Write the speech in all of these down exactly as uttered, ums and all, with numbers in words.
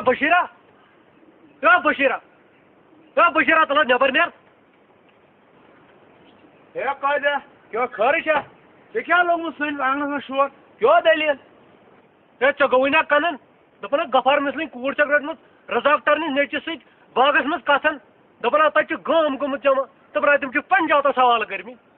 بشیرا، یا بشیرا، یا بشیرا، تلہٕ نٮ۪بر نیر۔ ہے قٲدرا، کیٛاہ خٲرٕے چھا؟ ژےٚ کیٛاہ لوٚگمُت سٲنِس آنٛگنَس منٛز شور؟ کیٛاہ دٔلیٖل؟ ہے، ژےٚ گوٚوُے نا کنن؟ دپان ہا، غفار مثلٕنۍ کوٗر چھکھ رٔٹمٕژ رزاق ترنِس نیچوِس سۭتۍ باغس منٛز کتھن۔ دپان ہا، تتہِ چھُ گام گوٚمُت جمع۔ دپان ہا، تِم چھِ پنجابس حوالہٕ کٔرمٕتۍ۔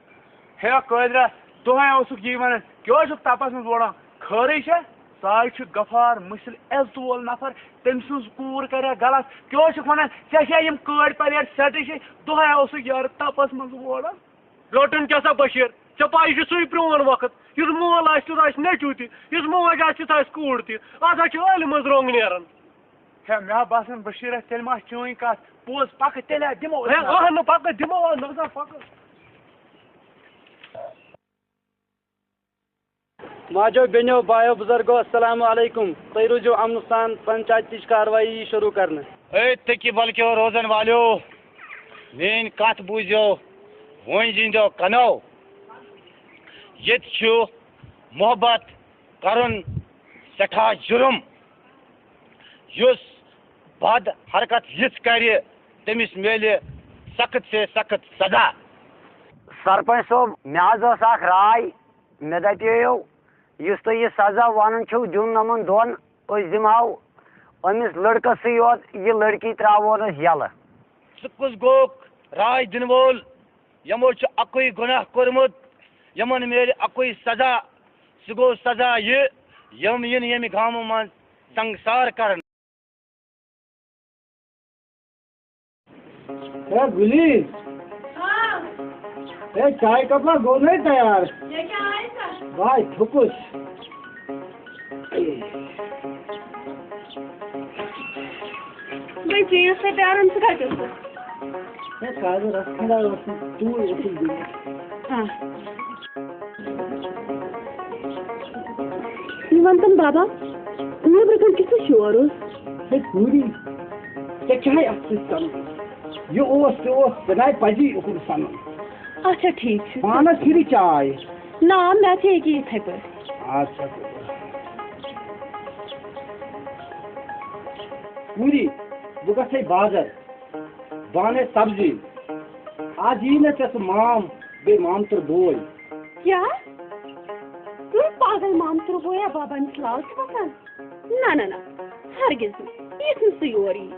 ہے قٲدرا، دۄہے اوسُکھ یی ونان، کیٛاہ چھُکھ تپس منٛز وۄڑان؟ خٲرٕے چھا؟ سُہ حظ چھُ غفار مٔسِل عزتہٕ وول نفر، تٔمۍ سٕنٛز کوٗر کرِ ہا غلط۔ کیٛاہ چھُکھ ونان؟ ژےٚ چھا یِم کٲڑۍ پلیٹ سیٹٕے چھے؟ دۄہے اوسُکھ یارٕ تپس منٛز وۄڑان۔ لۄٹُن کیٛاہ سا بشیٖر، ژےٚ پَیی چھُ سُے پرٛون وقت، یُس مول آسہِ تیُتھ آسہِ نیٚچوٗ تہِ، یُس موج آسہِ تیُتھ آسہِ کوٗر تہِ۔ اَتھ ہا چھِ ٲلہِ منٛز رۄنٛگ نیران۔ ہے، مےٚ ہا باسان بشیٖرا، تیٚلہِ ما آسہِ چٲنۍ کَتھ پوٚز، پَکہٕ تیٚلہِ ہا دِمو أسۍ ہے، نظر۔ اَہَن نہٕ، پَکہٕ دِمو آز نظر، پَکہٕ۔ ماجو، بیٚنیو، بایو، بُزرگو، السلام علیکم۔ تُہۍ روٗزِو امنہٕ سان پنچایتٕچ کاروٲیی شروٗع کرنہٕ۔ اے تٔکہِ بلکیو روزن والیو، میٲنۍ کتھ بوٗزِو، وۄنۍ زیٖنزیو کنو۔ ییٚتہِ چھُ محبت کرُن سٮ۪ٹھاہ جُرم۔ یُس بد حرکت یِژھ کرِ، تٔمِس میلہِ سخت سے سخت سزا۔ سرپنچ صٲب، مےٚ حظ ٲس اکھ راے۔ مےٚ دَپییو، یُس تُہۍ یہِ سزا وَنان چھِو دیُن یِمَن دۄن، أسۍ دِمہو أمِس لٔڑکَسٕے یوت، یہِ لٔڑکی ترٛاوون أسۍ یَلہٕ۔ ژٕ کُس گوکھ راے دِنہٕ وول؟ یِمو چھُ اَکُے گۄناہ کوٚرمُت، یِمَن میلہِ اَکُے سزا۔ سُہ گوٚو سزا یہِ، یِم یِن ییٚمہِ گامہٕ منٛز سنگسار کرنہٕ۔ ہے گُلی، ہاں۔ ہے چائے کپا گوٚو نے تیار؟ ییٚکیٛاہ آیہِ سا؟ بہٕ ہاے تھوٚکُس۔ وۄنۍ ژیٖرۍ سا پیاران، ژٕ کتہِ اوسُکھ؟ ہے، کالہِ رَژھ کھنٛڈا ٲسٕس، توٗرۍ اوسُس بہٕ۔ آ۔ یہِ وَن تَم بابا، نیٚبرٕ کَنہِ کیُتھ شور اوس؟ ہے، پوٗری، ژےٚ کیٛاہ اَتھ سۭتۍ کَرُن؟ یہِ اوس تہِ اوس، ژےٚ نَے پَزی یُکُن سَنُن۔ اچھا، ٹھیٖک چھُ۔ پانَس پھِرِ چاے۔ نہ، مےٚ تہِ ییٚکیٛاہ یِتھَے پٲٹھۍ۔ اچھا۔ پوٗری، بہٕ گژھَے بازر۔ بہٕ اَنَے سبزی۔ آز یی نہٕ ژےٚ سُہ مام، بیٚیہِ مامتٕر بوے۔ کیٛاہ؟ ژٕ پاگل مامتٕر بوے یا بابا أمِس لاز چھُ وَسان؟ نہ، نہ، نہ، ہرگز نہٕ۔ یُتھ نہٕ سُہ یور یی۔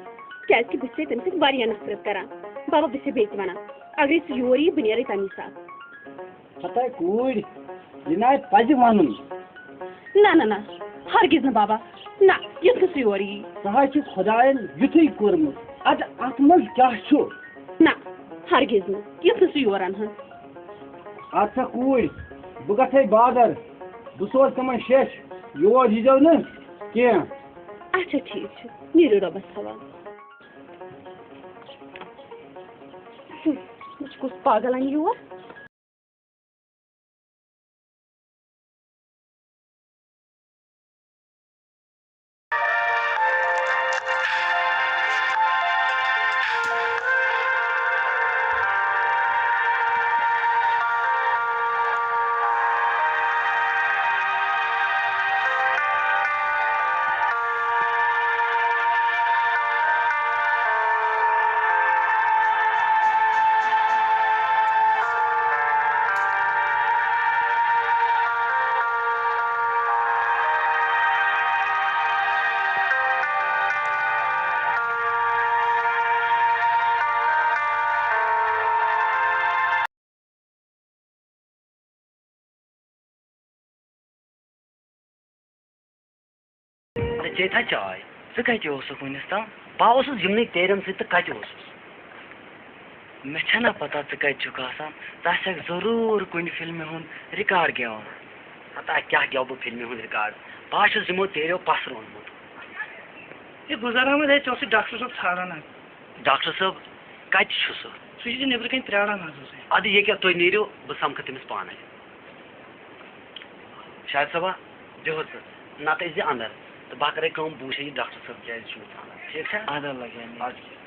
کیٛازِکہِ بہٕ چھَسے تٔمِس سۭتۍ واریاہ نفرت کران۔ بابا، بہٕ چھَسے بیٚیہِ تہِ وَنان، اگرے سُہ یور یی، بہٕ نیرَے تَمی ساتہٕ۔ ہتاے کوٗرۍ، یہِ نہ پزِ ونُن۔ نہ، نہ، نہ، ہرگز نہٕ بابا، نہ، یُتھ نہٕ سُہ یور یی۔ سُہ حظ چھُ خۄداین یُتھُے کوٚرمُت۔ ادٕ اتھ منٛز کیٛاہ چھُ؟ نہ، ہرگز نہٕ، یُتھ نہٕ سُہ یور انہٕ ہن۔ اَدٕ سا کوٗرۍ، بہٕ گژھے بازر، بہٕ سوزٕ تِمن شیٚچھ، یور ییٖزیو نہٕ کینٛہہ۔ اچھا، ٹھیٖک چھُ، نیٖرِو رۄبس حوالہٕ۔ ہُم، وٕچھ کُس پاگل انہِ یور۔ ژےٚ چیٚیہِ تھا چاے؟ ژٕ کتہِ اوسُکھ وُنِس تام؟ بہٕ اوسُس یِمنٕے تیرٮ۪ن سۭتۍ تہٕ کتہِ اوسُس؟ مےٚ چھَنا پتہ ژٕ کتہِ چھُکھ آسان۔ ژٕ آسکھ ضروٗر کُنہِ فلمہِ ہُنٛد ریکارڈ گٮ۪وان۔ پتہ کیٛاہ گٮ۪وٕ بہٕ فلمہِ ہُنٛد ریکارڈ؟ بہٕ ہا چھُس یِمو تیرٮ۪و پس روٚنمُت۔ ہے گُلزار احمد، ہے، ژےٚ اوسُے ڈاکٹر صٲب ژھانڈان حظ۔ ڈاکٹر صٲب کتہِ چھُ سُہ؟ سُہ چھُ ژےٚ نیٚبرٕ کنہِ پرٛاران حظ اوسُے۔ ادٕ ییٚکیٛاہ تُہۍ نیٖرِو، بہٕ سمکھٕ تٔمِس پانے۔ شاہد صٲبا، دِ حظ ژٕ، نتہٕ أسۍ زِ اندر تہٕ بہٕ ہا کرے کٲم، بہٕ وٕچھے یہِ ڈاکٹر صٲب کیٛازِ چھُنہٕ ژھانڈان، ٹھیٖک چھا؟ ادٕ حظ لگے مےٚ۔ ادٕ کیٛاہ۔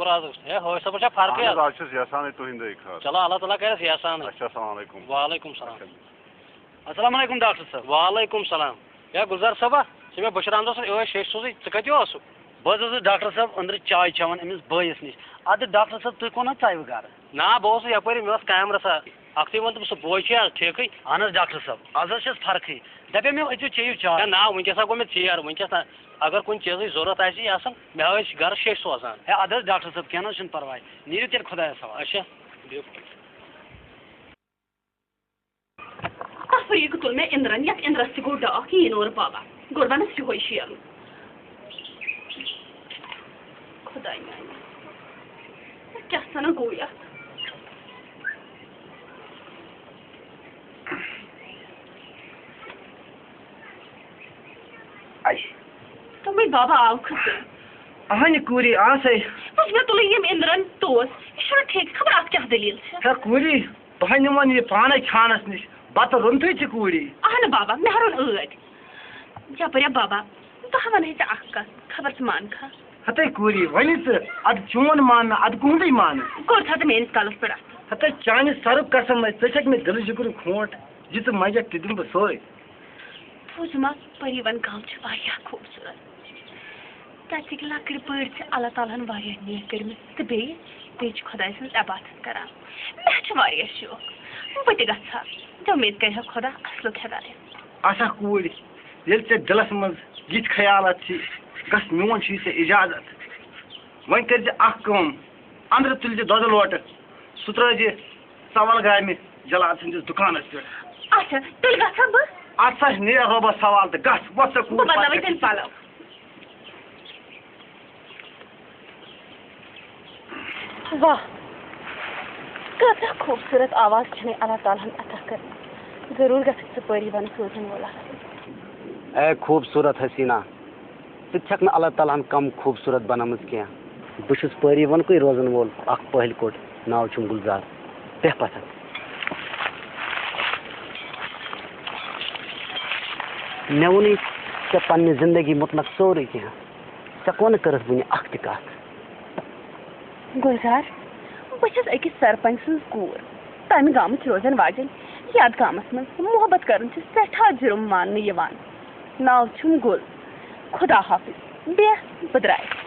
آز ہے، حٲج صٲبَس چھا فرقٕے اہن حظ، آز؟ آز چھُس یژھانٕے تُہٕنٛدِ خٲطرٕ۔ چلو، اللہ تعالیٰ کَرٮ۪س یحسانٕے۔ اچھا، السلام علیکم۔ وعلیکُم السلام۔ اچھا۔ السلام علیکم ڈاکٹر صٲب۔ وعلیکم السلام۔ ہے گُلزار صٲبا، ژٕ مےٚ بشیر احمدس سۭتۍ ٲسۍ شیٚش سوزٕے، ژٕ کَتہِ اوسُکھ؟ بہٕ حظ اوسُس ڈاکٹر صٲب أنٛدرٕ چاے چٮ۪وان أمِس بٲیِس نِش۔ اَدٕ ڈاکٹر صٲب، تُہۍ کون حظ ژاوٕ گرٕ؟ نا، بہٕ اوسُس یَپٲرۍ، مےٚ ٲس کامہِ رژھا۔ اَکھتُے ووٚن تہٕ سُہ بوے چھُ آز ٹھیٖکٕے۔ اَہن حظ ڈاکٹر صٲب، آز حظ چھَس فرقٕے۔ دَپے مےٚ، أژِو چیٚیِو چاے۔ ہے نا، وٕنکیٚس ہا گوٚو مےٚ ژیر، وٕنکیٚس نہ۔ اگر کُنہِ چیٖزٕچ ضروٗرت آسہِ، یہِ آسَن، مےٚ ٲسۍ گرٕ شیٚش سوزان۔ ہے اَدٕ حظ ڈاکٹر صٲب، کینٛہہ نہ حظ چھُنہٕ پَرواے۔ نیٖرِو تیٚلہِ خۄدایَس حوالہٕ۔ اچھا، بِہِو۔ تفریٖق تُل مےٚ اِندرَن، یَتھ اِندرَس تہِ گوٚو ڈاکھ، یی نہٕ اورٕ بابا۔ گۄڈٕ وَنَس یِہوٚے شیرُن۔ خۄداے میٛانہِ، کیٛاہ سَنا گوٚو یَتھ؟ اَے۔ تِمَے بابا آو کھسٕے۔ اَہَنہِ کوٗری آسَے۔ تُہۍ مےٚ تُلٕے یِم اِندرَن توس۔ یہِ چھُنہٕ ٹھیٖک، خبر اَتھ کیٛاہ دٔلیٖل چھِ۔ ہے کوٗری، تۄہہِ نِمون یہِ پانے کھانس نِش۔ بتہٕ روٚنتھٕے ژےٚ کوٗری؟ اہنہٕ بابا، مےٚ روٚن ٲدۍ۔ جبریا بابا، بہٕ ہا ونہے ژےٚ اکھ کتھ، خبر ژٕ مانکھا۔ ہتے کوٗری، وۄنۍ ژٕ، ادٕ چون ماننہٕ، ادٕ کُہُندٕے مانہٕ۔ کوٚر تھا ژٕ میٲنِس کلس پٮ۪ٹھ اَتھٕ؟ ہتے چانہِ سرُک قسم، ژےٚ چھکھ مےٚ دِلہٕ جِگرُک کھونٹ، یہِ ژٕ منگکھ تہِ دِمہٕ بہٕ سورُے۔ بوٗزُم حظ، پٔری ون گام چھِ واریاہ خوٗبصوٗرت۔ تَتِکۍ لۄکٕٹۍ بٔڑۍ چھِ اللہ تعالیٰ ہَن واریاہ نیک کٔرمٕتۍ تہٕ بیٚیہِ، بیٚیہِ چھِ خۄداے سٕنٛز عبادت کران۔ مےٚ چھُ واریاہ شوق، بہٕ تہِ گژھٕ ہا۔ تہٕ اُمید کرِ ہا خۄدا اَصلُک ہدایت۔ اچھا کوٗرۍ، ییٚلہِ ژےٚ دِلَس منٛز یِتھۍ خیالات چھِ، گژھ میون چھُے ژےٚ اِجازت۔ وۄنۍ کٔرۍ زِ اَکھ کٲم، اَنٛدرٕ تُلۍ زِ دۄدٕ لوٹہٕ، سُہ ترٛٲوۍ زِ ژَول گامہِ جلاد سٕنٛدِس دُکانَس پٮ۪ٹھ۔ اچھا، تیٚلہِ گژھٕ ہا بہٕ۔ اَدٕ سا نیر رۄبَس حوالہٕ تہٕ گژھ، وۄتھ ژٕ کوٗر بہٕ بدلاوٕ پَتہٕ۔ تیٚلہِ پَلو۔ واہ، کۭژاہ خوٗبصوٗرت آواز چھَنے اللہ تعالیٰ ہَن عطا کٔرمٕژ۔ ضروٗر گژھِ سُہ پٲری بَنُن سوزَن وول آسُن۔ اے خوٗبصوٗرت حسیٖنا، ژٕ تہِ چھَکھ نہٕ اللہ تعالیٰ ہَن کم خوٗبصوٗرت بنٲومٕژ کینٛہہ۔ بہٕ چھُس پٲری وَنکُے روزَن وول اکھ پٔہلۍ کوٚٹ، ناو چھُم گُلزار۔ بیٚہہ پتھر۔ مےٚ ووٚنُے ژےٚ پننہِ زندگی مُتلق سورُے کینٛہہ۔ ژےٚ کونہٕ کٔرٕتھ وُنہِ اکھ تہِ کتھ؟ گُلزار، بہٕ چھَس أکِس سرپنچ سٕنٛز کوٗر، تَمہِ گامٕچ روزن واجٮ۪ن۔ یَتھ گامَس منٛز محبت کرُن چھُ سٮ۪ٹھاہ جُرم ماننہٕ یِوان۔ ناو چھُم گُل۔ خدا حافظ۔ بیٚہہ، بہٕ درٛایَس۔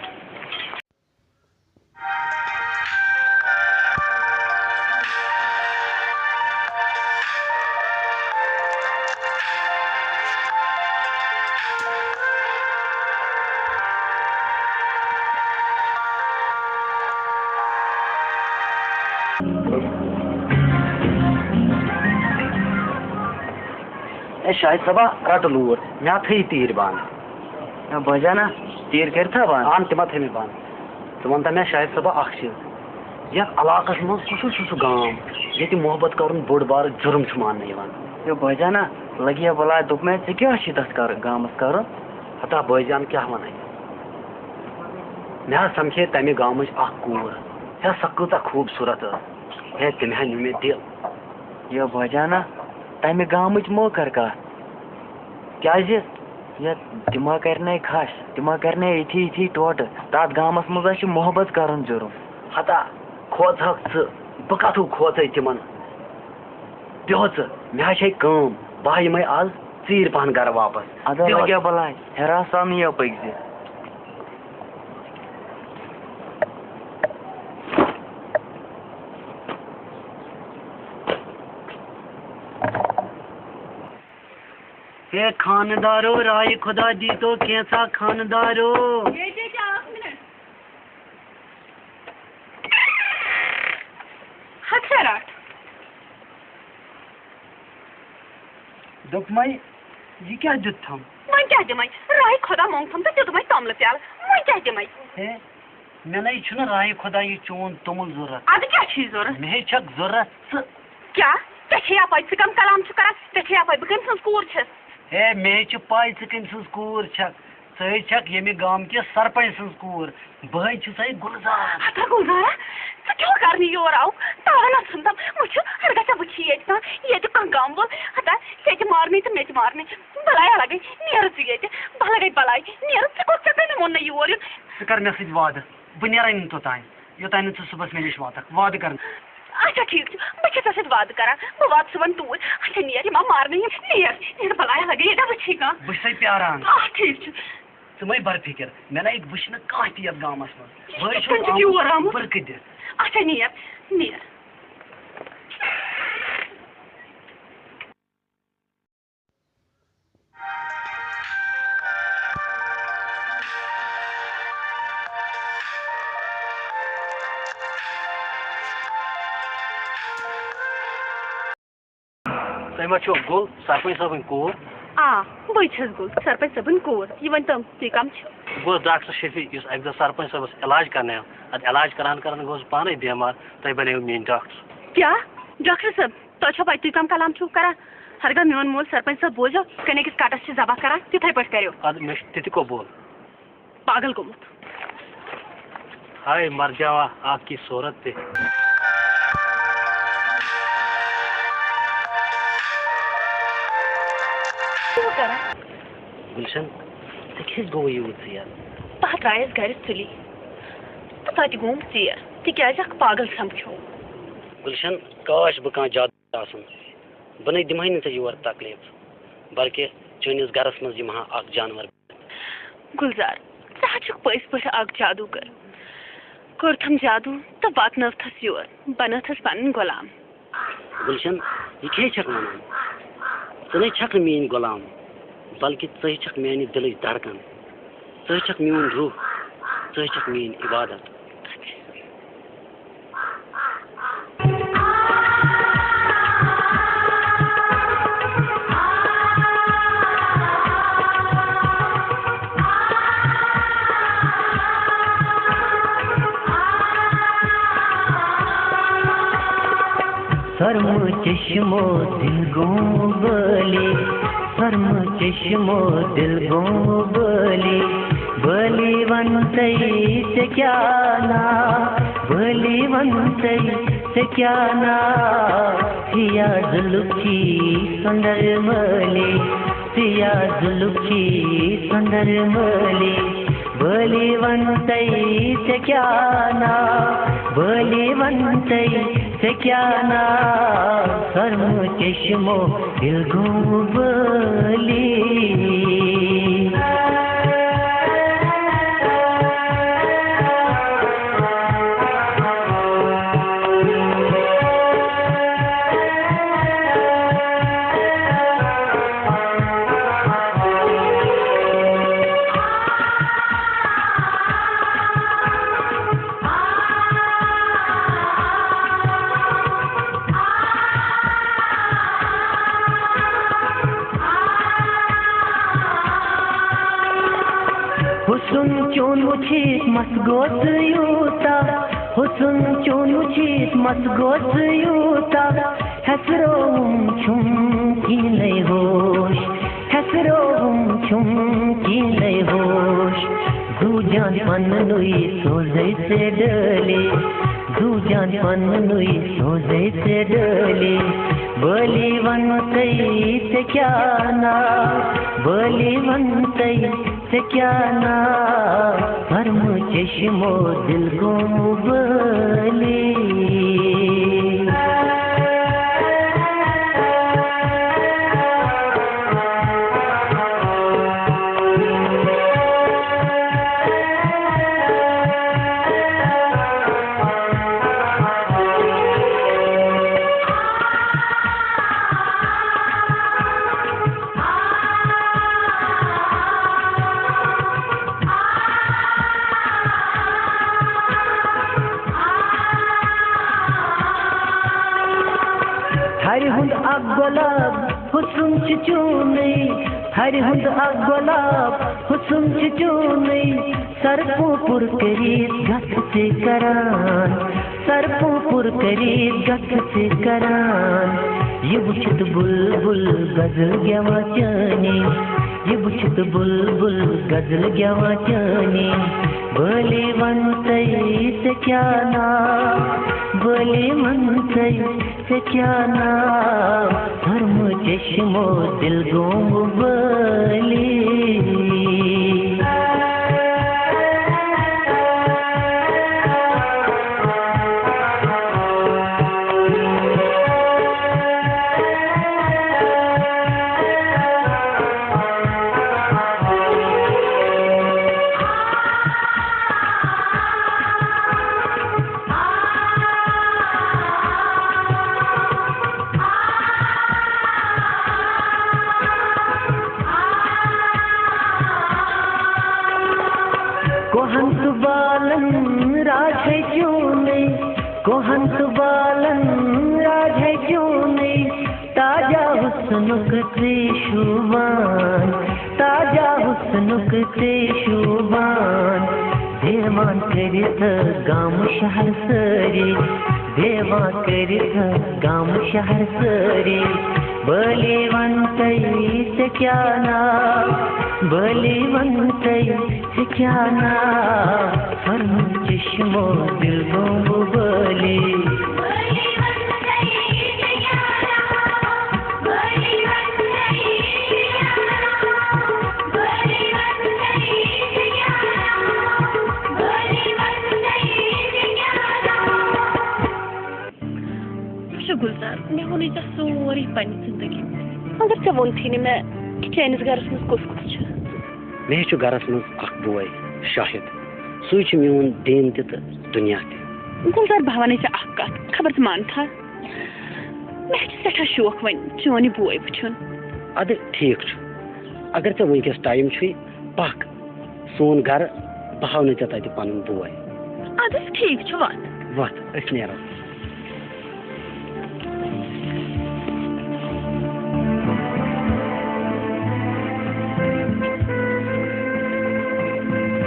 اے شاہد صٲبا، رٹہٕ لوٗر، مےٚ ہا تھٲیِو تیٖرۍ بنٛد۔ ہے بٲجانا، تیٖرۍ کٔرِتھا بنٛد؟ اہن، تِم ہا تھٲے مےٚ بنٛد۔ ژٕ وَن تہٕ مےٚ شاہد صٲبا اکھ چیٖز، یَتھ علاقَس منٛز کُس ہیوٗ چھُ سُہ گام ییٚتہِ محبت کَرُن بوٚڑ بارٕ جُرم چھُ ماننہٕ یِوان؟ ہے بٲجانا، لَگہِ ہا بَلاے، دوٚپ مےٚ، ژےٚ کیٛاہ چھُے تَتھ کَر-، گامَس کَرُن؟ ہتا بٲجان کیٛاہ وَنَے؟ مےٚ حظ سَمکھے تَمہِ گامٕچ اَکھ کوٗر، ہے سۄ کۭژاہ خوٗبصوٗرت ٲس، ہے تٔمۍ ہا نیوٗ مےٚ دِل۔ ہے بٲجانا، تَمہِ گامٕچ مہٕ کَر کَتھ، کیٛازِ یَتھ تِما کَرِ نے کھَش، تِما کَرِ نے یِتھی یِتھی ٹوٹہٕ، تَتھ گامَس منٛز حظ چھُ محبت کَرُن جُرم۔ ہتا کھوژہَکھ ژٕ، بہٕ کَتھو کھوژَے تِمَن؟ بیٚہو ژٕ، مےٚ حظ چھے کٲم، بہٕ ہا یِمَے آز ژیٖرۍ پَہَن گَرٕ واپَس۔ اَدٕ بیٚہو۔ لَگیا بَلاے، ہیرا سان یہِ پٔکۍ زِ۔ ہے خانہٕ دارو، راے خۄدا دیٖتو کینٛژھا خانہٕ دارو۔ ییٚتہِ کیٛاہ اَکھ مِنَٹ۔ ہَتھ شےٚ رَٹھ۔ دوٚپمَے، یہِ کیٛاہ دیُتتھَم؟ وۄنۍ کیٛاہ دِمَے؟ راے خۄدا مۄنٛگتھَم تہٕ دیُتمَے توٚملہٕ پیٛالہٕ۔ وۄنۍ کیٛاہ دِمَے؟ ہے، مےٚ نے چھُنہٕ راے خۄدا یہِ چون توٚمُل ضوٚرَتھ۔ اَدٕ کیٛاہ چھُے ضوٚرَتھ؟ مےٚ ہے چھَکھ ضوٚرَتھ ژٕ۔ کیٛاہ؟ ژےٚ چھے یا پَے ژٕ کَم کلام چھُکھ کَران؟ ژےٚ چھے یا پَے بہٕ کٔمۍ سٕنٛز کوٗر چھَس؟ ہے، مےٚ ہے چھِ پَے ژٕ کٔمۍ سٕنٛز کوٗر چھَکھ۔ ژٕ ہے چھَکھ ییٚمہِ گامہٕ کِس سرپنچ سٕنٛز کوٗر۔ بہٕ ہے چھُسَے گُلزار۔ ہتا گُلزارا، ژٕ کیٛاہ کرنہِ یور آوُکھ؟ تاوَن نہ ژھُنتم۔ وٕچھِ، ہر گژھِ وٕچھِ ییٚتہِ کانٛہہ، ییٚتہِ کانٛہہ گام وول۔ ہتا، ژےٚ تہِ مارنٕے تہٕ مےٚ تہِ مارنٕے۔ بلایا لگے، نیرٕ ژٕ ییٚتہِ۔ بلاے گے بلاے، نیرٕ۔ ژٕ کوٚت، ژےٚ کَمہِ ووٚن نہٕ یور یُن؟ ژٕ کر مےٚ سۭتۍ وعدٕ، بہٕ نیرے نہٕ توٚتام۔ یوٚتام نہٕ ژٕ صُبحس مےٚ نِش واتکھ، وعدٕ کران۔ اچھا، ٹھیٖک چھُ، بہٕ چھَس ژےٚ سۭتۍ وعدٕ کران، بہٕ واتہٕ صُبحن توٗرۍ۔ اچھا، نیر، یہِ ما مارنہٕ یِم، نیر، نیر، بلایا لگے ییٚتٮ۪ن وٕچھی کانٛہہ۔ بہٕ چھُسے پیاران۔ آ، ٹھیٖک چھُ۔ ژٕ مَے بر فِکر، مےٚ نَے وٕچھ نہٕ کانٛہہ تہِ یَتھ گامَس منٛز۔ یہِ بہٕ کِتھ چھُس کٔنۍ چھُکھ آمُت یور آمُت؟ بُرکہٕ دِتھ۔ اچھا، نیر، نیر۔ تُہۍ ما چھِو گُل، سرپنچ صٲبٕنۍ کوٗر؟ آ، بٕے چھَس گُل، سرپنچ صٲبٕنۍ کوٗر۔ یہِ ؤنۍ تو، تُہۍ کَم چھِو؟ بہٕ گوس ڈاکٹر شفیع، یُس اَکہِ دۄہ سرپنچ صٲبَس علاج کرنہِ آو۔ اَتھ علاج کران کران گوٚوُس بہٕ پانَے بیمار۔ تُہۍ بنیو میٛٲنۍ ڈاکٹر۔ کیٛاہ؟ ڈاکٹر صٲب، تۄہہِ چھا پَے تُہۍ کَم کلام چھِو کران؟ ہرگاہ میون مول سرپنچ صٲب بوزیو، یِتھ کٔنۍ أکِس کَٹَس چھِ ذبح کران، تِتھَے پٲٹھۍ کَریو۔ اَدٕ مےٚ چھُ تہِ تہِ قبوٗل۔ پاگل گوٚمُت۔ ہاے مرجاوا، آپ کی صورت تہِ۔ کیٛاہ کران؟ گُلشن، ژےٚ کیٛازِ گوٚوُے یوٗت ژیر؟ بہٕ ہا درٛایس گرِ سُلی۔ تہٕ تتہِ گوٚوُم ژیر، تِکیٛازِ اکھ پاگل سمکھیوم۔ گُلشن، کاش بہٕ کانٛہہ جادو آسُن۔ بہٕ نے دِمہٕ ہاے نہٕ ژےٚ یور تکلیف، بلکہِ چٲنِس گرس منٛز یِمہٕ ہا اکھ جانور۔ گُلزار، ژٕ ہا چھُکھ پٔزۍ پٲٹھۍ اکھ جادوگر۔ کوٚرتھم جادو تہٕ واتنٲوتھس یور، بنٲوتھس پنٕنۍ غلام۔ گُلشن، یہِ کیٛاہ چھکھ ونان؟ ژٕ نے چھکھ نہٕ میٲنۍ غلام، بلکہِ ژٕے چھکھ میانہِ دِلٕچ دھڑکن۔ ژٕے چھکھ میون روح، ژٕے چھکھ میٲنۍ عبادت۔ سرمہٕ چشمو دِل گوٚو بٲلی، سرمہٕ چشمو دِل گوٚو بٲلی۔ بٲلی وَن تَے ژےٚ کیٛاہ ناو، بٲلی وَن تَے ژےٚ کیٛاہ ناو؟ سِیا زُلفی سۄنٛدر مٲلی، سِیا زُلفی سۄنٛدر مٲلی۔ بٲلی وَن تَے ژےٚ کیٛاہ ناو، بٲلی وَن تَے ژےٚ کیٛاہ ناو؟ سرمہٕ چشمو دِل گوٚو بٲلی۔ حُسُن چون وٕچھِتھ مَس گوٚو ژٕ یوٗتاہ، حُسُن چون وٕچھِتھ مَس گوٚو ژٕ یوٗتاہ، ہٮ۪سرووُم چھُم کِہیٖنۍ ہوش، ہٮ۪سرووُم چھُم کِہیٖنۍ ہوش۔ زُو جان پننُے سوزے ژےٚ ڈٲلے، زُو جان پننُے سوزے ژےٚ ڈٲلے۔ بٲلی وَن تَے ژےٚ کیٛاہ ناو، بٲلی وَن تَے ژےٚ کیٛاہ ناو؟ سرمہٕ چشمو دِل گوٚو بٲلی۔ تھرِ ہُنٛد اکھ گۄلاب حُسُن چھُ چونُے، تھرِ ہُنٛد اکھ گۄلاب حُسُن چھُ چونُے، سرپوپُر کٔرِتھ گژھ ژٕ کران، سرپوپُر کٔرِتھ گژھ ژٕ کران۔ یہِ وٕچھِتھ بُلبُل غزل گٮ۪وان چٲنی، یہِ وٕچھِتھ بُلبُل غزل گٮ۪وان چٲنی۔ بٲلی وَن تَے ژےٚ کیٛاہ ناو، بٲلی وَن تَے ژےٚ کیٛاہ ناو؟ سرمہٕ چشمو دِل گوٚو بٲلی۔ حسنُک ژے شوٗبان، تاجا حسنُک ژے شوٗبان، دیوان کٔرِتھ گام شہر سٲری، دیوان کٔرِتھ گام شہر سٲری۔ بٲلی وَن تَے ژےٚ کیٛاہ ناو، بٲلی وَن تَے ژےٚ کیٛاہ ناو، پھۄلہٕ چشمو دِل گوٚو بٲلی۔ وٕچھ گُلزار، مےٚ ووٚنُے ژےٚ سورُے پننہِ زندگی۔ مگر ژےٚ ووٚنتھٕے نہٕ مےٚ کہِ چٲنِس گرس منٛز کُس کُس چھُ۔ مےٚ چھُ گرس منٛز اکھ بوے، شاہد۔ سُے چھُ میون دیٖن تہِ تہٕ دُنیا تہِ۔ گُلزار، بہٕ وَنَے ژےٚ اکھ کَتھ، خبر ژٕ مانتھا؟ مےٚ چھُ سٮ۪ٹھاہ شوق وۄنۍ چون یہِ بوے وٕچھُن۔ اَدٕ ٹھیٖک چھُ، اگر ژےٚ وٕنکیٚس ٹایم چھُے، پَکھ سون گرٕ، بہٕ ہاونہٕ ژےٚ تَتہِ پَنُن بوے۔ اَدٕ حظ ٹھیٖک چھُ، وَتھ۔ وَتھ، أسۍ نیرو۔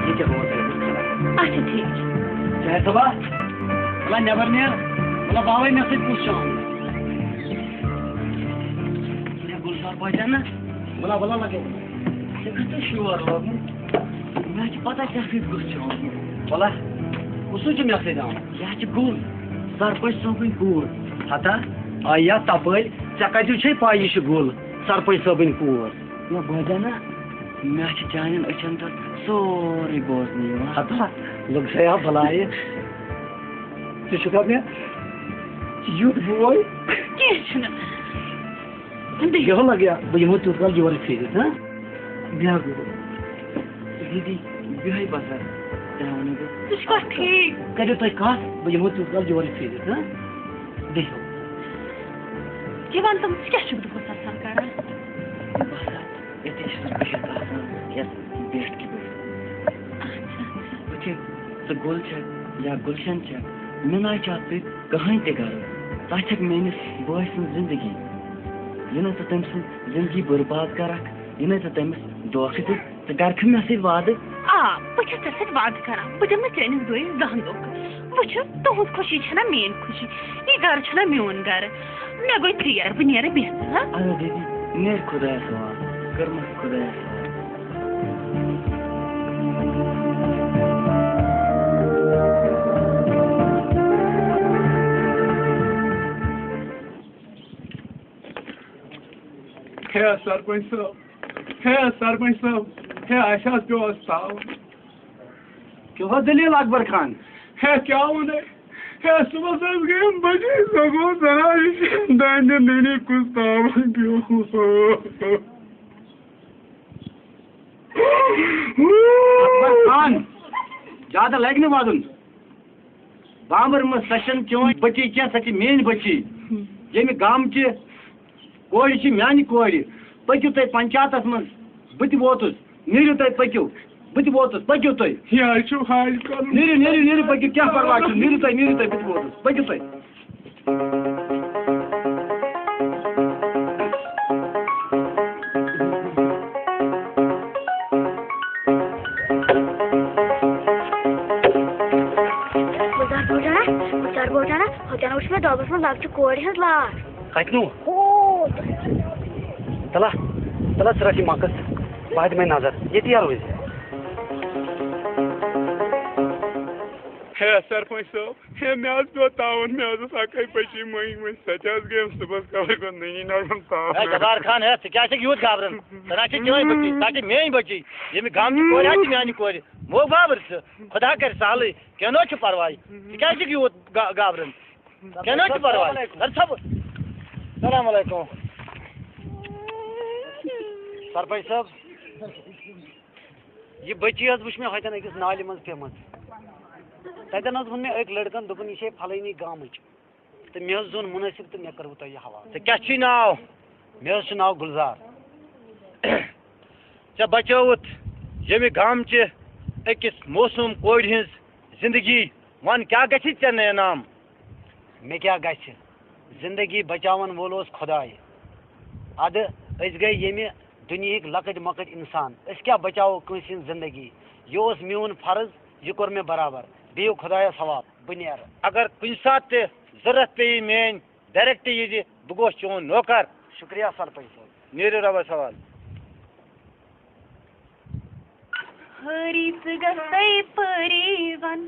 یہِ کیٛاہ گوٚو ژےٚ؟ اچھا، ٹھیٖک چھُ۔ ظٲہِر صٲبا، وَلہ نٮ۪بر نیر، وَلہ باوَے مےٚ سۭتۍ کُس چھُ آمُت۔ ہے گُلزار بٲے جان نا، وَلہ، وَلہ لَگے۔ ژےٚ کَتھ چھُ شور لوگمُت؟ مےٚ چھِ پَتہ ژےٚ سۭتۍ کُس چھُ آمُت۔ وَلہ، کُس چھُ مےٚ سۭتۍ آمُت؟ یہِ حظ چھُ گُل، سرپنچ صٲبٕنۍ کوٗر۔ ہتا، آیا تَپٲرۍ، ژےٚ کَتہِ چھے پَے یہِ چھِ گُل، سرپنچ صٲبٕنۍ کوٗر؟ ہے بٲے جان نا، مےٚ چھِ چانٮ۪ن أچھَن تَل سورُے بوزنہٕ یِوان۔ ہتا، لوٚگ سا یا بَلایہِ۔ ژٕ چھُکھا مےٚ یُتھ بوے؟ کینٛہہ چھُنہٕ۔ بیٚہہ۔ یہِ لَگہِ، بہٕ یِمو تیوٗت کال یورٕ پھیٖرِتھ، ہا؟ بیٚہہ گوٚبُر۔ دیٖدی، بیٚہے بہٕ سا، تۄہہِ وَنو بہٕ۔ ژٕ چھُکھا ٹھیٖک؟ کٔرِو تُہۍ کَتھ، بہٕ یِمو تیوٗت کال یورٕ پھیٖرِتھ، ہا؟ بیٚہو۔ یہِ وَن تہٕ، ژٕ کیٛاہ چھُکھ دۄہَس آسان کَران؟ بہٕ ہسا ییٚتی چھُس بِہِتھ آسان، یَتھ بیٹھ کہِ پٮ۪ٹھ۔ اچھا۔ وٕچھِو، ژٕ گُل چھَکھ یا گُلشن چھَکھ، مےٚ نہ حظ چھُ اَتھ سۭتۍ کٕہٕنۍ تہِ غرض۔ ژٕ چھَکھ میٛٲنِس بٲے سٕنٛز زِندگی۔ یہِ نہ ژٕ تٔمۍ سٕنٛز زِندگی بُرباد کَرَکھ، یہِ نہ ژٕ تٔمِس دھوکہٕ دِکھ، ژٕ کَرکھٕ مےٚ سۭتۍ وعدٕ؟ آ، بہٕ چھَس ژےٚ سۭتۍ وعدٕ کَران، بہٕ دِمہٕ نہٕ چٲنِس بٲیِس زانٛہہ دھوکہٕ۔ وٕچھِو، تُہٕنٛز خوشی چھَنا میٛٲنۍ خوشی، یہِ گَرٕ چھُنا میون گَرٕ۔ مےٚ گوٚو ژیر، بہٕ نیرٕ بیٚہنہٕ، ہا؟ اَدٕ دیٖدی، نیر خۄدایَس حوالہٕ، کٔرمَس خۄدایَس حوالہٕ۔ ہے سرپنچ صٲب، ہے سرپنچ صٲب، ہے اَسہِ حظ پیوٚو آز تاوُن۔ کیٛاہ دٔلیٖل اکبر خان؟ ہے کیٛاہ وَنَے؟ ہے صُبحس حظ گٔیم بٔچی، سۄ گوٚو زَنان یہِ دانہِ نٔنی کُس تاوَن پیوٚو۔ اکبر خان، زیادٕ لگہِ نہٕ وَدُن۔ بامبر منٛز سۄ چھَنہٕ چٲنۍ بٔچی کینٛہہ، سۄ چھِ میٛٲنۍ بٔچی۔ ییٚمہِ گامچہِ کورِ چھِ میٛانہِ کورِ۔ پٔکِو تُہۍ پنچاتَس منٛز، بہٕ تہِ ووتُس۔ نیٖرِو تُہۍ، پٔکِو۔ بہٕ تہِ ووتُس، پٔکِو تُہۍ۔ یہِ حظ چھُ حاج کَرُن۔ نیٖرِو، نیٖرِو، نیٖرِو، پٔکِو، کیٛاہ پَرواے چھُ؟ نیٖرِو تُہۍ، نیٖرِو تُہۍ، بہٕ تہِ ووتُس۔ پٔکِو تُہۍ۔ گُلزار بوزان ہا، گُلزار بوزان ہا، ہوٚتٮ۪ن وٕچھ مےٚ دۄبَس منٛز لۄکچہِ کورِ ہٕنٛز لاش۔ کَتہِ نوٗ؟ ہوٗ۔ تَلہ، تَلہ، ژٕ رَٹھ یہِ مۄکٕس، بہٕ ہا دِمَے نظر، ییٚتی ہا روزِ۔ ہے سرپنچ صٲب، ہے مےٚ حظ پیوٚو تاوُن، مےٚ حظ ٲس اَکٕے بٔچی مٔنٛگۍ مٕژ، سۄ تہِ حظ گٔیَم صُبحس کَوَے گوٚو نٔنی نَرمَن تاوُن۔ ہے جبار خان، ہے ژٕ کیٛاہ چھَکھ یوٗت گابران؟ سۄ نہ چھِ چٲنۍ بٔچی، سۄ چھِ میٛٲنۍ بٔچی۔ ییٚمہِ گامچہِ کورِ حظ چھِ میٛانہِ کورِ۔ مو گابر ژٕ، خۄدا کَرِ سہلٕے، کینٛہہ نہٕ حظ چھُ پَرواے۔ ژٕ کیٛازِ چھُکھ یوٗت گا-، گابران؟ کینٛہہ نہٕ حظ چھُ پَرواے۔ اَدٕ سا بہٕ۔ السلام علیکم۔ سرپنچ صٲب، یہِ بٔچی حظ وٕچھ مےٚ ہوٚتٮ۪ن أکِس نالہِ منٛز پیٚمٕژ۔ تَتٮ۪ن حظ ووٚن مےٚ أکۍ لٔڑکَن، دوٚپُن، "یہِ چھے پھلٲنی گامٕچ۔" تہٕ مےٚ حظ زون مُنٲسِب تہٕ مےٚ کٔروٕ تۄہہِ یہِ حوالہٕ۔ ژےٚ کیٛاہ چھُے ناو؟ مےٚ حظ چھُ ناو گُلزار۔ ژےٚ بچٲوٕتھ ییٚمہِ گامچہِ أکِس موسوٗم کورِ ہٕنٛز زِندگی۔ وَن، کیٛاہ گژھِ ژےٚ نینام؟ مےٚ کیٛاہ گژھِ؟ زِندگی بچاوَن وول اوس خۄداے۔ ادٕ أسۍ گٔے ییٚمہِ دُنیہٕکۍ لۄکٕٹۍ مۄکٕٹۍ انسان، أسۍ کیٛاہ بچاوو کٲنٛسہِ ہٕنٛز زندگی؟ یہِ اوس میون فرض، یہِ کوٚر مےٚ برابر۔ بِہِو خۄدایس حوالہٕ، بہٕ نیرٕ۔ اگر کُنہِ ساتہٕ تہِ ضروٗرت پیٚیہِ میٲنۍ، direct یہِ زِ بہٕ گوس چون نوکر۔ شُکریہ سرپنچ صٲب۔ نیٖرِو رۄبس حوالہٕ۔ ہٲری ژٕ گژھے پٲری ون،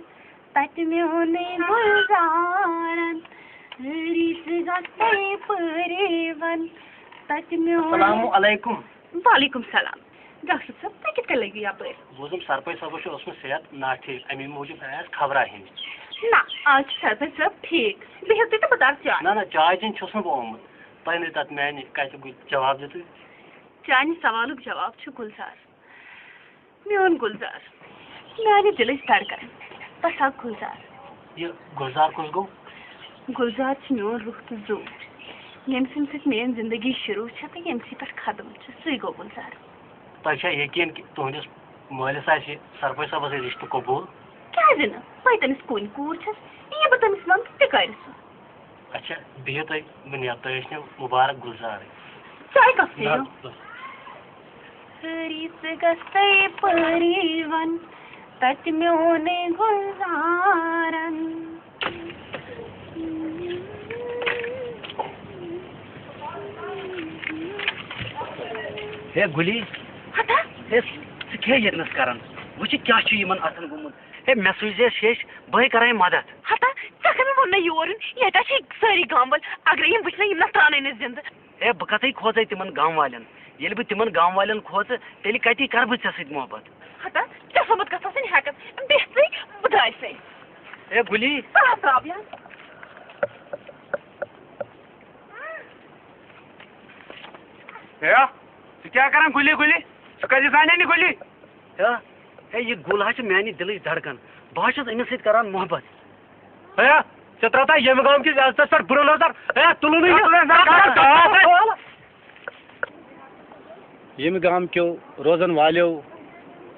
تتہِ میونُے گُلزارن۔ ہٲری ژٕ گژھے پٲری ون، تتہِ میون السلام علیکم۔ وعلیکم السلام۔ ڈاکٹر صٲب، تُہۍ کِتھ کٔنۍ لٔگِو یپٲرۍ؟ بوٗزُم سرپنچ صٲبس چھُ اوسمُت صحت ناٹھیٖک، امی موٗجوٗب آیہِ اَسہِ خبرا ہیٚنہِ۔ نہ، آز چھُ سرپنچ صٲب ٹھیٖک۔ بِہِو تُہۍ تہٕ بہٕ ترٕ چاے۔ نہ، نہ، چاے چیٚنہِ چھُس نہٕ بہٕ آمُت۔ تۄہہِ نہٕ تتھ میانہِ کتھِ گُ-، جواب دیُتُے۔ چانہِ سوالُک جواب چھُ گُلزار۔ میون گُلزار، میانہِ دِلٕچ دھڑکن، بس اکھ گُلزار۔ یہِ گُلزار کُس گوٚو؟ گُلزار چھُ میون روح تہٕ زُو۔ ییٚمہِ سٕنٛدِ سۭتۍ میٲنۍ زندگی شروٗع چھےٚ تہٕ ییٚمہِ سٕے پٮ۪ٹھ ختم چھےٚ، سُے گوٚو گُلزار۔ تۄہہِ چھا یقین کہِ تُہنٛدِس مٲلِس آسہِ سرپنچ صٲبس سۭتۍ رشتہٕ قبوٗل؟ کیازِ نہٕ؟ بہٕ تٔمِس کُنۍ کوٗر چھَس، یہِ بہٕ تٔمِس وَنہٕ تہِ کرِ سُہ۔ اچھا، بِہِو تُہۍ، بہٕ نیرٕ، تُہۍ ٲسِو مُبارک گُلزارٕے۔ چاے کپ چیٚیِو؟ نہ، بس۔ ہٲری ژٕ گژھے پٲری ون، تتہِ میونُے گُلزارن۔ ہے گُلی، ہتا؟ ہے ژٕ کیٛاہ ییٚتنس کران؟ وٕچھ کیٛاہ چھُ یِمن اتھن گوٚمُت۔ ہے مےٚ سوٗزِ ہے شیٚش، بہٕ ہے کرے مدد۔ ہتا، ژےٚ کٔمۍ ووٚن مےٚ یور یُن؟ ییٚتہِ چھِ سٲری گام وٲلۍ، اگرے یِم وٕچھنَے، یِم نہ ترٛاونَے نہٕ زِندٕ۔ ہے، بہٕ کَتھٕے کھوژَے تِمَن گامہٕ والٮ۪ن۔ ییٚلہِ بہٕ تِمَن گامہٕ والٮ۪ن کھوژٕ، تیٚلہِ کَتی کَرٕ بہٕ ژےٚ سۭتۍ محبت؟ ہتا، ژےٚ سُمبتھ گژھس نہٕ ہٮ۪کَتھ۔ بیٚہہ ژٕے، بہٕ درٛاے سَے۔ ہے، گُلی۔ ژٕ ہا ترٛاو یَن۔ ہے، ژٕ کیٛاہ کران گُلی گُلی؟ ژٕ کَتہِ زانان یہِ گُلی؟ ہے، ہے، یہِ گُل حظ چھِ میٛانہِ دِلٕچ دھڑکن۔ بہٕ حظ چھُس أمِس سۭتۍ کران محبت۔ ہے، ژےٚ ترٛاوتھا ییٚمہِ گامہٕ کِس عزتس پٮ۪ٹھ بُرٕ نظر؟ ہے، تُلُن نہٕ یہِ۔ ییٚمہِ گامہٕ کیو روزن والیو،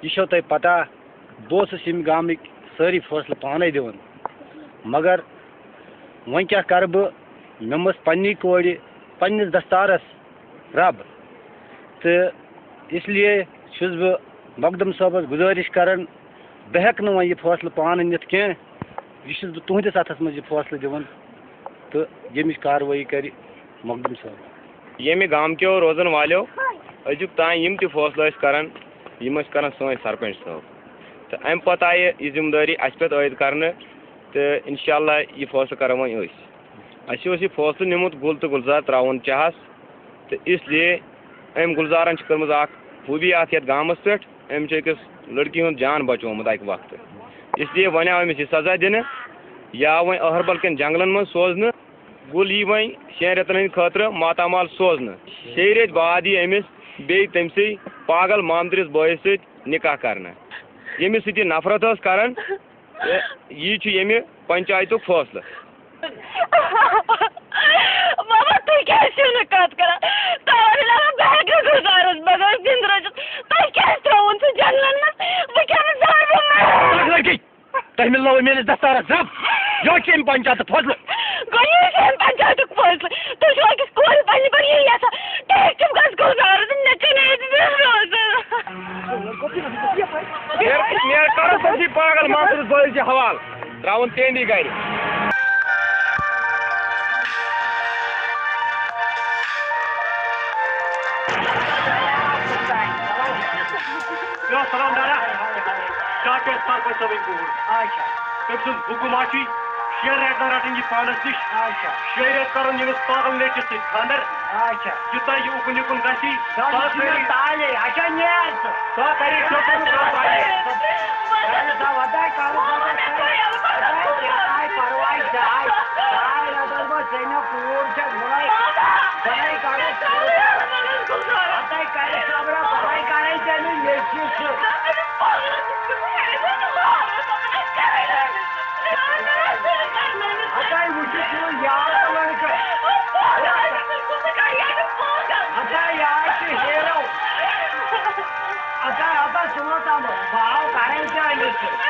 یہِ چھو تۄہہِ پتہ، بہٕ اوسُس ییٚمہِ گامٕکۍ سٲری فٲصلہٕ پانے دِوان، مگر وۄنۍ کیٛاہ کرٕ بہٕ؟ مےٚ مٔژھ پننی کورِ پننِس دستارس رب، تہٕ اس لیے چھُس بہٕ مقدم صٲبس گُزٲرِش کران، بہٕ ہٮ۪کہٕ نہٕ وۄنۍ یہِ فٲصلہٕ پانہٕ نِتھ کینٛہہ، یہِ چھُس بہٕ تُہنٛدِس اتھس منٛز یہِ فٲصلہٕ دِوان، تہٕ ییٚمِچ کاروٲیی کرِ مقدم صٲب۔ ییٚمہِ گامہٕ کیو روزن والیو أزیُک تام یِم تہِ فٲصلہٕ ٲسۍ کران، یِم ٲسۍ کران سٲنۍ سرپنچ صٲب، تہٕ امہِ پتہٕ آیہِ یہِ ذمہٕ دٲری اسہِ پٮ۪ٹھ عٲید کرنہٕ، تہٕ انشاءاللہ یہِ فٲصلہٕ کرو وۄنۍ أسۍ۔ اسہِ اوس یہِ فٲصلہٕ نیومُت گُل تہٕ گُلزار ترٛاوُن چاہس، تہٕ اس لیے أمۍ گُلزارن چھِ کٔرمٕژ اکھ خوٗبی اکھ یتھ گامس پٮ۪ٹھ، أمۍ چھُ أکِس لڑکی ہُنٛد جان بچومُت اکہِ وقتہٕ۔ اس لیے وۄنۍ آو أمِس یہِ سزا دِنہٕ، یہِ آو وۄنۍ أہربل کٮ۪ن جنگلن منٛز سوزنہٕ۔ گُل یی وۄنۍ شٮ۪ن رٮ۪تن ہٕنٛدِ خٲطرٕ ماتامال سوزنہٕ۔ شیٚیہِ رٮ۪تۍ بعد یی أمِس بیٚیہِ تٔمۍ سٕے پاگل مامترِس بٲیِس سۭتۍ نکاح کرنہٕ، ییٚمِس سۭتۍ یہِ نفرت ٲس کران۔ تہٕ یی چھُ ییٚمہِ پنچایتُک فٲصلہٕ۔ ماما، تُہۍ کیٛازِ چھِو نہٕ کَتھ کران؟ تۄہہِ وَنیو نا، بہٕ ہٮ۪کہٕ نہٕ گُلزارَس بغٲر زِندٕ روٗزِتھ۔ تۄہہِ کیٛازِ ترٛووُن سُہ جنٛگلَن منٛز؟ بہٕ کیٛاہ نہٕ زانہٕ بہٕ مَرٕ؟ لٔڑکی، تۄہہِ مِلنٲوٕ میٲنِس دستارس رب۔ یہِ چھِ أمۍ پنچاتُک فٲصلہٕ۔ گوٚو یہِ چھُ أمۍ پنچاتُک فٲصلہٕ۔ تُہۍ چھِو أکِس کورِ پننہِ پٲٹھۍ یی یژھان؟ ٹھیٖک چھُ، بہٕ گژھٕ گُلزارَس نِش، مےٚ چھُنہٕ ییٚتہِ زِندٕ روزُن۔ مےٚ، مےٚ کَرو سٲرسٕے پاگل مامترِس بٲیِس یہِ حوالہٕ۔ ترٛاوُن تِہِنٛدی گرِ۔ یو سلام دارا، ڈاکٹر سرپنچ صٲبٕنۍ کوٗر۔ اچھا۔ تٔمۍ سُنٛد حُکُم آسہِ شیٚن رٮ۪تن رٹٕنۍ یہِ پانس نِش۔ اچھا۔ شیٚیہِ رٮ۪تہٕ کرُن ییٚمِس پاگل نیٚچوِس سۭتۍ خانٛدر۔ اچھا۔ یوٗتاہ یہِ اُکُن یِکُن گژھی، دَنٛد سۄ چھِ مےٚ کرِ تالے۔ اچھا، نیر ژٕ۔ سۄ کرِ شوقن سان پالے۔ اہن سا، وۄداے کرُس، وۄداے کرُس۔ وۄداے کینٛہہ ناے پرواے، جاے۔ چار رٮ۪تن منٛز ژےٚ مےٚ کوٗر چھےٚ، وۄداے، وۄداے کرُس۔ وۄداے کرِ صبرا، وۄداے کرے ژےٚ مےٚ ییٚتہِ چھُ سُہ۔ ہتاے وٕچھِو سون یار لڑکہٕ۔ ہتاے یار چھُ ہیرو۔ ہتاے، ہتاے سون تام باو کرے ژےٚ أمِس سۭتۍ۔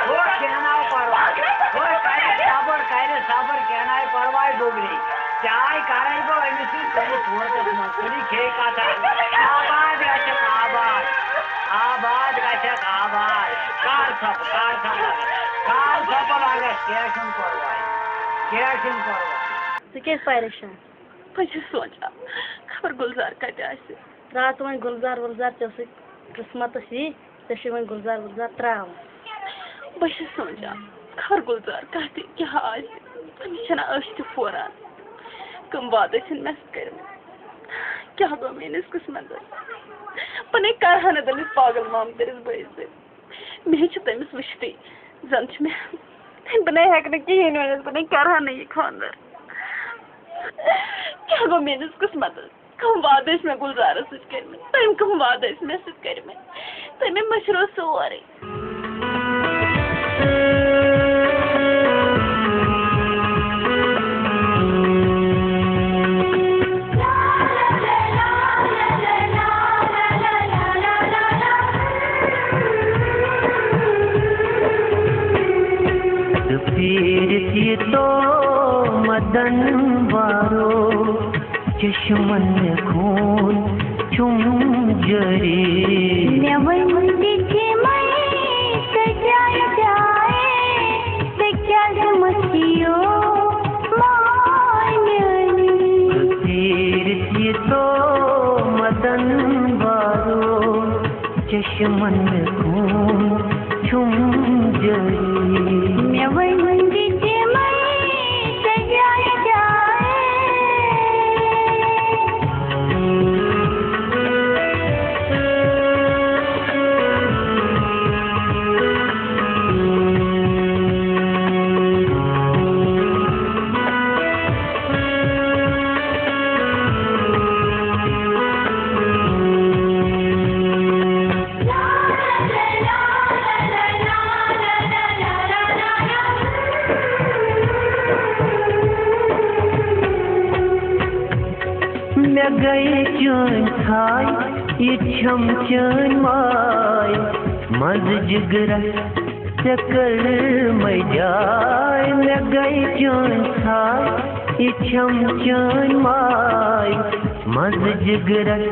ہو کینٛہہ ناو پرواے۔ ہو کرے صبر، کرے صبر، کینٛہہ ناے پرواے بُگری۔ چاے کرے بہٕ أمِس سۭتۍ، تٔمِس مورتس منٛز کُنہِ کھے کتھا۔ آباد گژھکھ آباد، آباد گژھکھ آباد۔ کر ژھۄپہٕ، کر ژھۄپہٕ لگس، کر ژھۄپہٕ لگس، کینٛہہ چھُنہٕ پرواے، کینٛہہ چھُنہٕ پرواے۔ ژٕ کیٛازِ پریشان؟ بہٕ چھَس سونٛچان، خبر گُلزار کَتہِ آسہِ۔ ترٛاو ژٕ وۄنۍ گُلزار وُلزار، ژےٚ سۭتۍ قٕسمتَس یی، ژےٚ چھُے وۄنۍ گُلزار وُلزار ترٛاوُن۔ بہٕ چھَس سونٛچان، خبر گُلزار کَتہِ کیٛاہ آسہِ؟ أمِس چھَنہ أچھ تہِ پھوران۔ کٕم وعدٕ ٲسِن مےٚ سۭتۍ کٔرمٕتۍ؟ کیٛاہ گوٚو میٛٲنِس قٕسمتَس؟ بہٕ نے کَرٕ ہا نہٕ تٔمِس پاگل مامتٕرِس بٲیِس سۭتۍ۔ مےٚ چھُ تٔمِس وٕچھتٕے، زَن چھُ مےٚ، بہٕ نے ہٮ۪کہٕ نہٕ کِہیٖنۍ ؤنِتھ، بہٕ نے کَرٕ ہا نہٕ یہِ خانٛدر۔ کیٛاہ گوٚو میٛٲنِس قٕسمتَس؟ کٕم وعدٕ ٲسۍ مےٚ گُلزارَس سۭتۍ کٔرمٕتۍ؟ تٔمۍ کٕم وعدٕ ٲسۍ مےٚ سۭتۍ کٔرمٕتۍ؟ تٔمۍ مٔشرو سورُے۔ پیٖرِتھ یہِ تو مدن وارو، چشمن خوٗن چھُم جٲری۔ مےٚ ؤنۍ دِ تِمَے تہٕ جایہِ جایہِ، ژٕ کیٛازِ مٔشِیو ماے میٛٲنی؟ پیٖرِتھ یہِ تو مدن وارو، چشمن خوٗن چھُم جٲری۔ مےٚ ؤنۍ دِ تِمَے تہٕ جایہِ جایہِ۔ مےٚ گٔے چٲنۍ ژھاے، یہِ چھَم چٲنۍ ماے، منٛزٕ جِگرَس ژےٚ کٔرمَے جاے۔ مےٚ گٔے چٲنۍ ژھاے، یہِ چھَم چٲنۍ ماے، منٛزٕ جِگرَس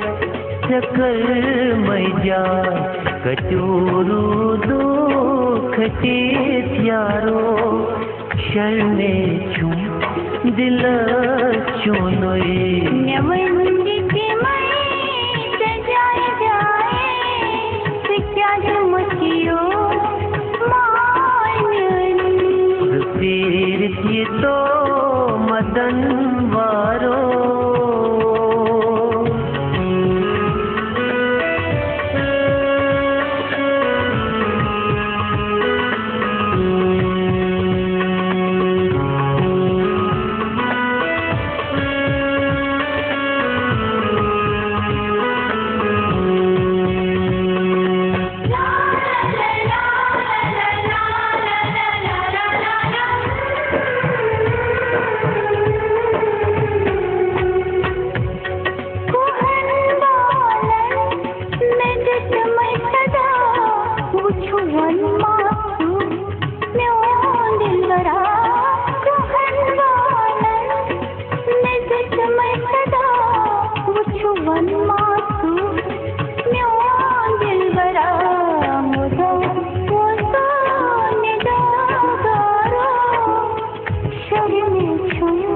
ژےٚ کٔرمَے جاے۔ کَتیوٗ روٗدُکھ کھٔٹِتھ یارو، شرمے چھُم دِلس چونُے۔ مےٚ ؤنۍ دِ تِمَے ژےٚ جایہِ جایہِ، ژٕ کیٛازِ مٔشِیو ماے میٛٲنی؟ زٕ پیٖرِتھ یہِ تو مدن وارو۔ کوہن بالن مےٚ دیُتمَے صدا، وٕچھُو وۄنۍ ما چھُ میون دِلبرا۔ کوہن بالن مےٚ دیُتمَے صدا، وٕچھُو وۄنۍ ما چھُ میون دِلبرا۔ مُدعا اوسُم نِدا گارو، شرمہِ چھُم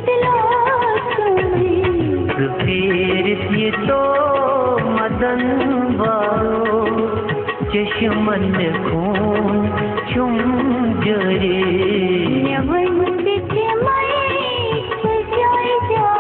دِلس سورُے۔ زٕ پیٖرِتھ یہِ تو مدن وارو، چشمن خوٗن چھُم جٲری۔ مےٚ ؤنۍ دِ تِمَے تہٕ جایہِ جایہِ۔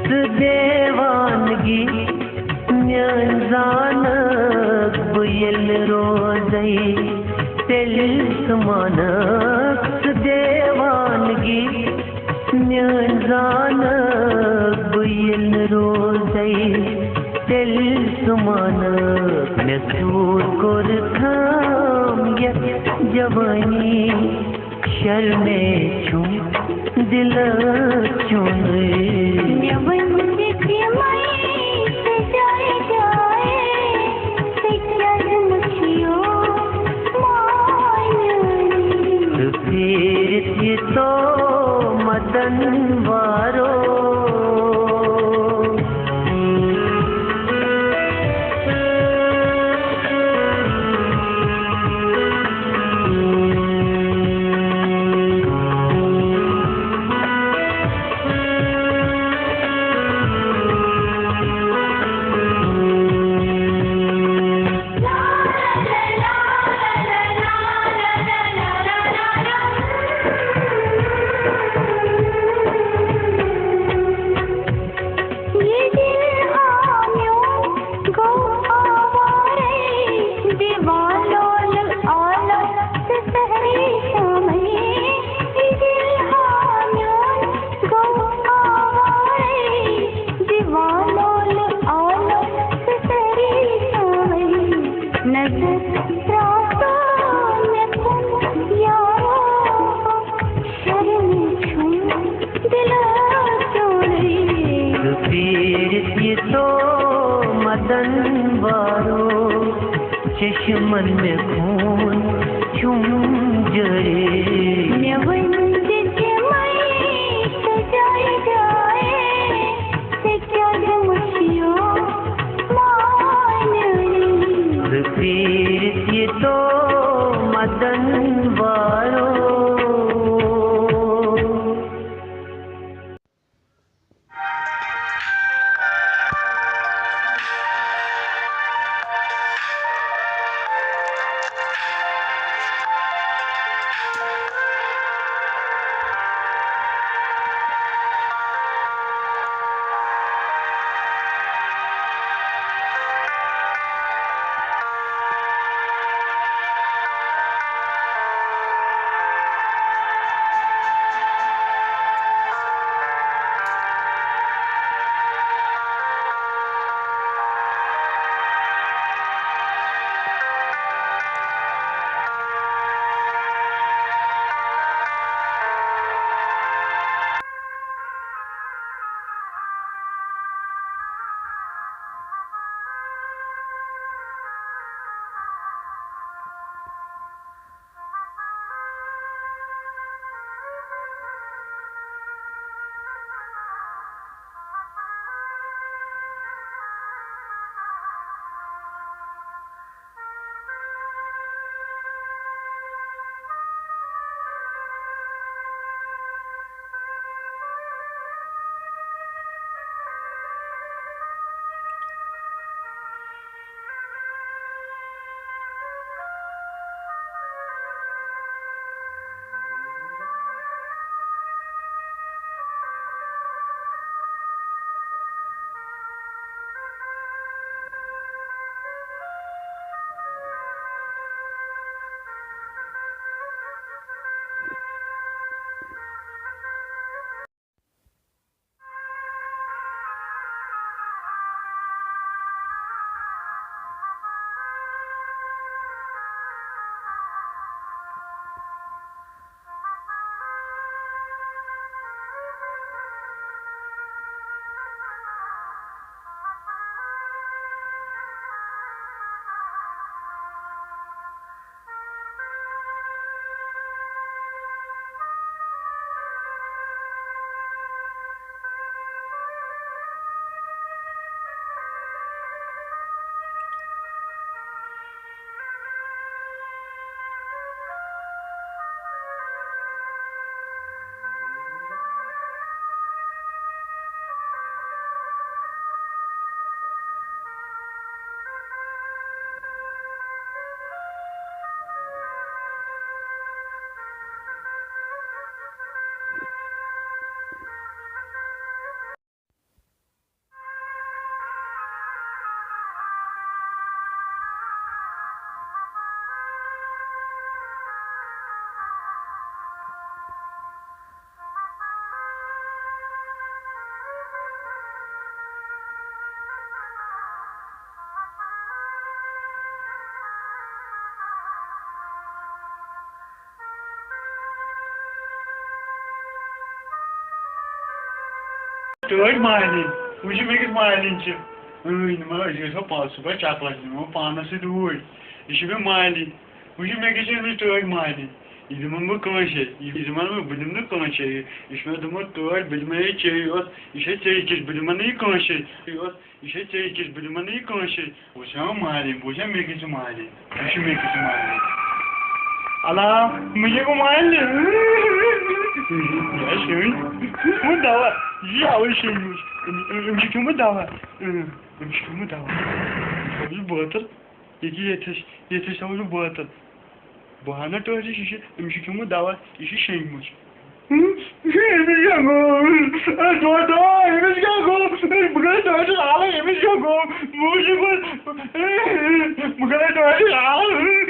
تہٕ دیوانگی میٲنۍ زانکھ بہٕ ییٚلہِ روزے، تیٚلہِ ژٕ مانکھ ژٕ دیوانگی۔ میٲنۍ زانہٕ بہٕ ییٚلہِ نہٕ روزے، تیٚلہِ سُہ مانہٕ۔ مےٚ سوٗر کوٚر خام یتھ جوٲنی، شرمے چھُم دِلہٕ چونٕے۔ مےٚ ؤنۍ زِ تِمے تہِ جایہِ جایہِ، ژےٚ کیٛازِ مٔشِیو مانیٲنی؟ ژٕ پھیٖرِتھ یہِ تو مدن وارو۔ یہِ دِل آ میون گوٚو آوارَے، دیوان لولہٕ عالم تہٕ سحری شامَے۔ یہِ دِل آ میون گوٚو آوارَے، دیوان لولہٕ عالم تہٕ سحری شامَے۔ نظر ترٛاو تو مےٚ کُن یارو، شرمہِ چھُم دِلہٕ چونٕے۔ ژٕ پھیٖرِتھ یہِ تو مدن وارو، چشمن مےٚ خوٗن چھُم جٲری۔ مےٚ ؤنۍ زِ تِمے تہِ جایہِ جایہِ، ژےٚ کیٛازِ مٔشِیو مانیٲنی؟ ژٕ پھیٖرِتھ یہِ تو مدن وارو۔ ٹٲٹھۍ مالِنۍ، وٕچھِو مےٚ کِژھ مالِنۍ چھِ۔ اۭں، مطلب، أسۍ گژھو پا-، صُبحس چکرس، یہِ نِمو پانس سۭتۍ اوٗرۍ۔ یہِ چھِ مےٚ مالِنۍ۔ وٕچھِو مےٚ کیٛاہ چھِ أنمٕژ ٹٲٹھۍ مالِنۍ۔ یہِ دِمہٕ نہٕ بہٕ کٲنٛسے۔ یہِ دِمہٕ نہٕ بہٕ، بہٕ دِمہٕ نہٕ کٲنٛسے۔ یہِ چھُ مےٚ دوٚپمُت ٹٲٹھۍ، بہٕ دِمہٕ یہِ ژےٚ یوت۔ یہِ چھےٚ ژےٚ کِژھ، بہٕ دِمہٕ نہٕ یہِ کٲنٛسے۔ یہِ چھےٚ ژےٚ کِژھ، بہٕ دِمہٕ نہٕ یہِ کٲنٛسے۔ بہٕ چھُس ہٮ۪وان مالِنۍ، بہٕ چھُس مےٚ کِژھ مالِنۍ۔ یہِ چھُ مےٚ کِژھ مالِنۍ۔ الا، مےٚ کیٛاہ گوٚو مالِنہِ؟ یہِ چھُ شیٚنۍ۔ وۄنۍ دوا۔ یہِ آوٕے شیٚنۍ منٛز۔ أمۍ، أمۍ چھُ کھیوٚمُت دوا۔ أمۍ چھُ کھیوٚمُت دوا۔ یہِ بٲتل۔ یہِ کہِ ییٚتہِ چھِ، ییٚتہِ چھِ تھاوان یہِ بٲتل۔ بہٕ ہا نہ ٹٲٹھِس، یہِ چھِ، أمِس چھُ کھیوٚمُت دوا، یہِ چھُ شیٚنٛگمٕژ۔ أمِس کیٛاہ گوٚو؟ اے دۄدا، أمِس کیٛاہ گوٚو؟ اے بہٕ گٔیَس ٹٲٹھِس حالٕے، أمِس کیٛاہ گوٚو؟ بہٕ وٕچھِ پَتہٕ، بہٕ گٔیَس ٹٲٹھِس حالٕے۔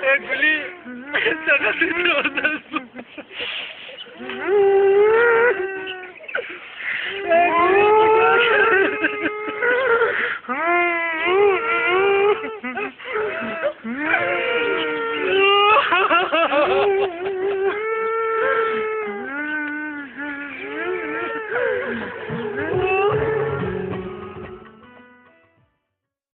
اے گُلی، ژےٚ کَتھ سۭتۍ روزنَس؟